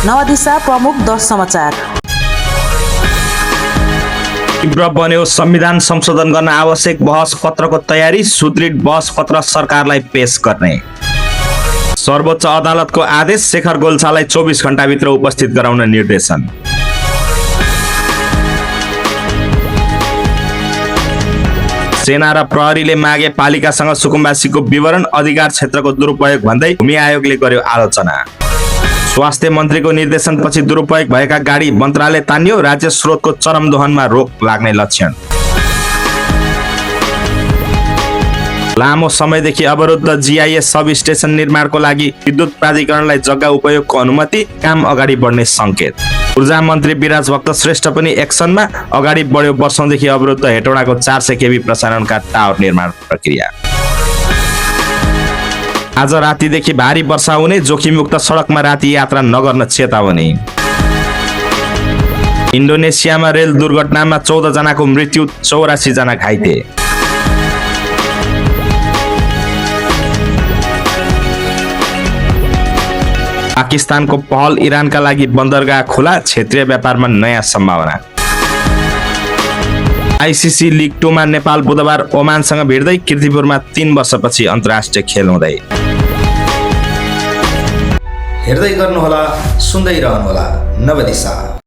नवदिशा प्रमुख 10 समाचार। तीव्र बन्यो संविधान संशोधन गर्न आवश्यक बहस पत्रको तयारी, सुदृढ बहस पत्र सरकारलाई पेश गर्ने। सर्वोच्च अदालतको आदेश, शेखर गोल्छालाई 24 घण्टाभित्र उपस्थित गराउन निर्देशन। सेना र प्रहरीले मागे पालिकासँग सुकुम्बासीको विवरण, अधिकार क्षेत्रको दुरुपयोग भन्दै भूमि आयोगले गर्यो आलोचना। स्वास्थ्य मन्त्रीको निर्देशनपछि दुरुपयोग भएका गाडी मन्त्रालय तान्यो, राज्य स्रोतको चरम दोहनमा रोक लाग्ने लक्षण। लामो समयदेखि अवरुद्ध जीआईएस सब स्टेशन निर्माणको लागि विद्युत प्राधिकरणलाई जग्गा उपयोगको अनुमति, काम अगाडि बढ्ने संकेत। ऊर्जा मन्त्री विराज भक्त श्रेष्ठ पनि एक्सनमा, अगाडि बढ्यो वर्षौंदेखि अवरुद्ध हेटौडाको 400 केबी प्रसारणका टावर निर्माण प्रक्रिया। आज रातिदेखि भारी वर्षा हुने, जोखिमयुक्त सडकमा राति यात्रा नगर्न चेतावनी। इन्डोनेसियामा रेल दुर्घटनामा 14 जनाको मृत्यु, 84 जना घाइते। पाकिस्तानको पहल, इरानका लागि बन्दरगाह खुला, क्षेत्रीय व्यापारमा नयाँ सम्भावना। आईसीसी लिग 2 मा नेपाल बुधबार ओमानसँग भिड्दै, कीर्तिपुरमा 3 वर्षपछि अन्तर्राष्ट्रिय खेल हुँदै। हेर्दै गर्नुहोला, सुन्दै रहनुहोला नवदिशा।